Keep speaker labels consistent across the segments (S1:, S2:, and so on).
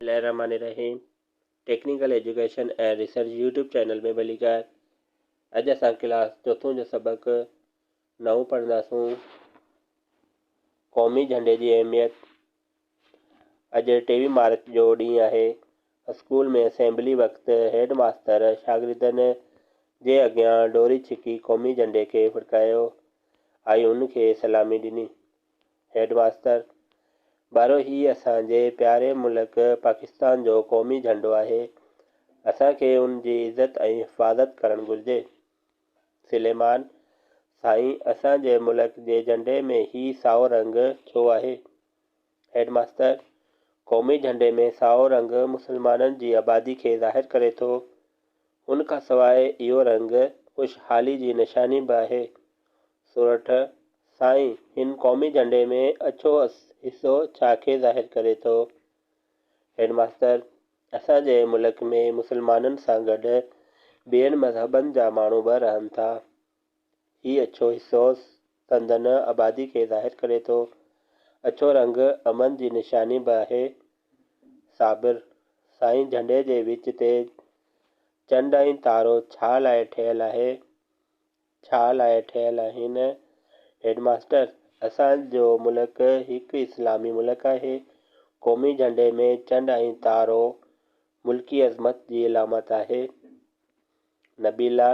S1: الله الرحمٰن الرحيم technical education ۽ research YouTube channel ۾ ڀليڪار اڄ اسان ڪلاس چوٿون جو سبق نئون پڙهنداسون قومي جهنڊي جي اهميت اڄ ٽيويهه مارچ جو ڏينهن آهي اسڪول ۾ اسيمبلي وقت هيڊ ماستر شاگردن جي اڳيان ڏوري ڇڪي قومي جهنڊي کي ڦڙڪايو ۽ ان کي سلامي ڏني هيڊ ماستر، ٻارو هي اسان جي پياري ملڪ پاڪستان جو قومي جهنڊو آهي، اسان کي ان جي عزت ۽ حفاظت ڪرڻ گهرجي. سليمان، سائين اسان جي ملڪ جي جهنڊي ۾ هي سائو رنگ ڇو آهي؟ هيڊ ماستر، قومي جهنڊي ۾ سائو رنگ مسلمانن جي آبادي کي ظاهر ڪري ٿو. ان کان سواء اهو رنگ خوشحالي جي نشاني به آهي. سورٺ، سائين، هن قومي جهنڊي ۾ اڇو حصو ڇا کي ظاهر ڪري ٿو؟ هيڊ ماستر، اسان جي ملڪ ۾ مسلمانن سان گڏ ٻين مذهبن جا ماڻهو به رهن ٿا. هي اڇو حصو سندن آبادي کي ظاهر ڪري ٿو. اڇو رنگ امن جي نشاني به آهي. صابر، سائين جهنڊي جي وچ تي چنڊ ۽ تارو ڇا لاء ٺهيل آهي؟ ڇا لاء ٺهيل آهن؟ هيڊ ماستر، اسان جو ملڪ هڪ اسلامي ملڪ آهي. قومي جهنڊي ۾ چنڊ ۽ تارو ملڪي عظمت جي علامت آهي. نبيلا،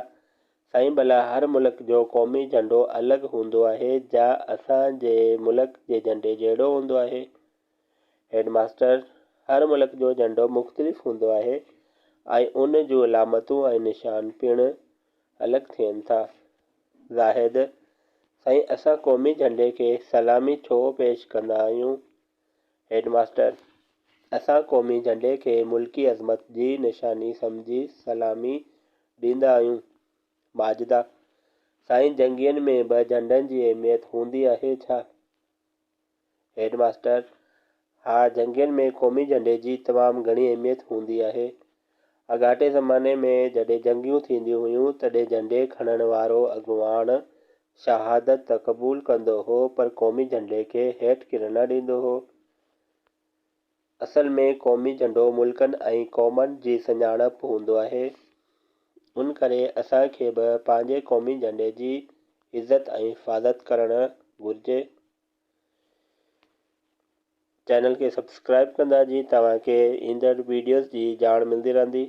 S1: سائين ڀلا هر ملڪ جو قومي جهنڊو الڳ هوندو آهي جا اسان جي ملڪ جي جهنڊي جهڙو هوندو آهي؟ هيڊ ماستر، هر ملڪ جو جهنڊو مختلف هوندو آهي ۽ ان جون علامتون ۽ نشان پڻ الڳ ٿين ٿا. زاهد، سائين اسان قومي جهنڊي کي سلامي ڇو پيش ڪندا آهيون؟ هيڊ ماستر، اسان قومي جهنڊي کي ملڪي عظمت جي نشاني سمجهي سلامي ڏيندا آهيون. ماجده، سائين جنگين ۾ به جهنڊن جي اهميت هوندي آهي ڇا؟ هيڊ ماستر، ها جنگين ۾ قومي جهنڊي جي تمام گهڻي اهميت هوندي آهي. اڳاٽي زماني ۾ جڏهن جنگيون ٿينديون هيون تڏهن جهنڊي کڻڻ وارو اڳواڻ شهادت ته قبول ڪندو هو پر قومي جهنڊي کي هيٺ ڪرڻ نه ڏيندو هو. اصل ۾ قومي جهنڊو ملڪن ۽ قومن جي سڃاڻپ هوندو آهي. ان ڪري اسان کي به پنهنجي قومي جهنڊي جي عزت ۽ حفاظت ڪرڻ گهرجي. چينل کي سبسڪرائب ڪندا جي توهان کي ايندڙ ويڊيوز جي ڄاڻ ملندي رهندي.